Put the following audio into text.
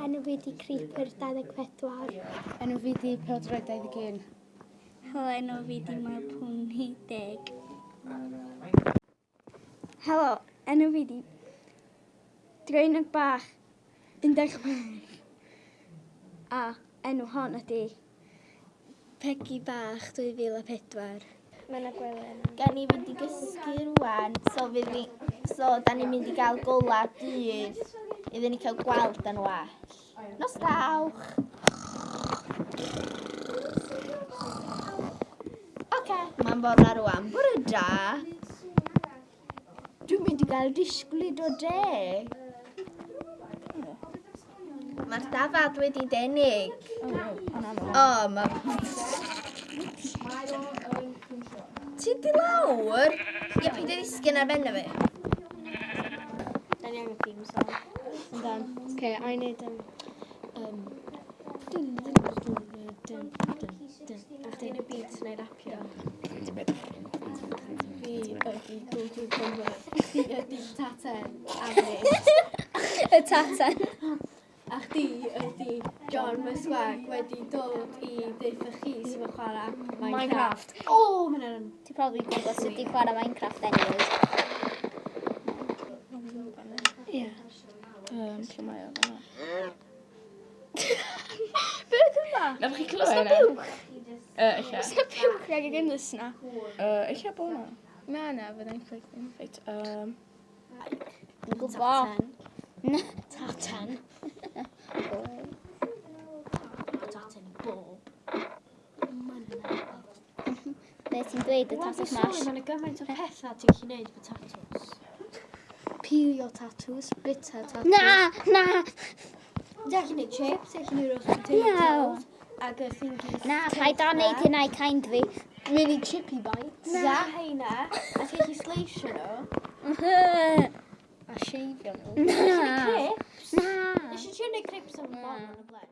Enw fi di Creeper 24. Enw fi di Pêl-droed 21. Helo, enw fi di Mel Pony 10. Helo, enw fi di Draenog Bach 16. A enw hon ydi Pegi Bach 2004. Mae yna gwely yna. Gan i fynd i gysgu rwan, so fydd fi, so da ni'n mynd i gael gola dydd iddyn ni cael gweld yn well. Nos dawch! Oce, mae'n bore rwan. Bore da! Dwi'n mynd i gael disgwlid o de. Mae'r dafad wedi denig. O, mae... Ti di lawr? Ie, paid â ddisgyn ar ben fi. Da ni angen theme song. Yndan. Oce, a i wneud... dun, dun, dun, dun, dun, dun. A chdi'n y beat neu rapio? Fi ydi Cool Cucumber. Fi ydi Taten. A fi. Y taten. A chdi ydi John Myswag wedi dod i deutha chi sy'n yn chwarae Minecraft. O, oh, mae'n yn... Ti'n probably gwybod sut i chwarae Minecraft anyways. Ie. Lle mae o fan'na? Beth yma? Nathoch chi clywed Oes 'na hynna? buwch? Ella. Oes 'na buwch rhag y gynnwys na? Ella bo' 'na. Na, na, fyddai'n chwerthin. Reit, Dwi'n gwybod. Na. Taten. Taten i bob. Be ti'n dweud y Wel, Tato dwi'n sôn, Smash? mae'n gymaint o pethau ti'n gallu gwneud efo tatws. Pilio tatws, bita tatws. Na, na, Ti'n gallu gwneud chips, ti'n gallu gwneud roast potatoes, ac y thingies. na, paid â neud hynna i kind fi. Mini chippy bites. Na, heina, a ti'n gallu sleisio nhw. A shafio nhw. Na, Crips. na. Nes i trio gwneud crips am bobl yn y blaen.